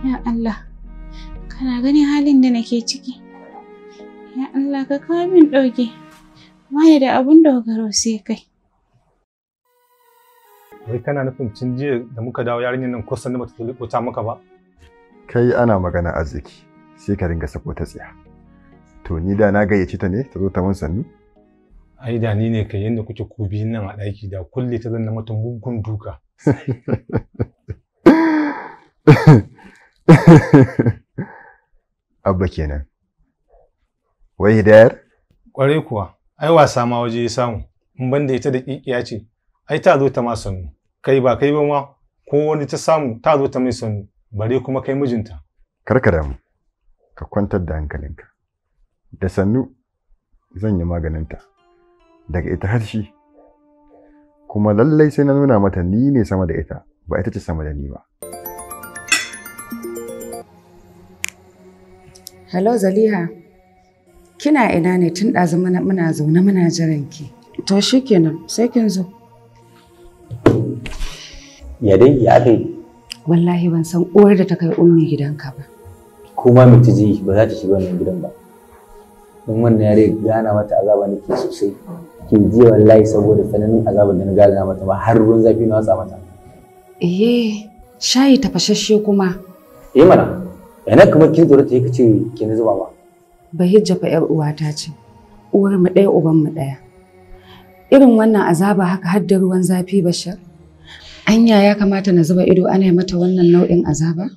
Ya Allah, kana ganin halin da nake ciki. Ya Allah ka kawo min ɗauki. Bani da abun dogaro sai kai. Wai kana nufin tun jiya da muka dawo yarinyar nan ko sannu bata ta maka ba? Kai ana magana arziki sai ka ringa sako ta tsiya. To ni da na gayyace ta ne ta zo ta mun sannu? Ai da ni ne kai yanda kuke ku biyun nan a ɗaki da kulle ta zanna mata mugun duka. Abba kenan. Wai Hidayar? Kwarai kuwa, ai wasa ma waje ya samu, in banda ita da ƙiƙiya ce, ai ta zo ta ma sannu. Kai ba kai ba ma, ko wani ta samu ta zo ta mai sannu, bare kuma kai mijinta. Kar ka damu, ka kwantar da hankalinka. Da sannu zan yi maganinta, daga ita har shi. Kuma lallai sai na nuna mata ni ne sama da ita, ba ita ce sama da ni ba. Hello Zaliha, kina ina ne tun ɗazu muna zaune muna jiran ki. To shikenan, sai kin zo. Ya dai ya aka yi? Wallahi ban san uwar da ta kai Ummi gidanka ba. Ko ma mace ji ba za ta shiga wannan gidan ba. Don wannan yare gana mata azaba nake sosai. Ke ji wallahi saboda tsananin azabar da na gana mata ba har ruwan zafi na watsa mata. Iye, shayi tafashashe kuma. Eh mana. Yana kamar kin tsoro ta yi kace ki na zuba ba. Bahijja fa 'yar uwata ce. Uwar mu ɗaya uban mu ɗaya. Irin wannan azaba haka har da ruwan zafi Bashir. Anya ya kamata na zuba ido ana mata wannan nau'in azaba?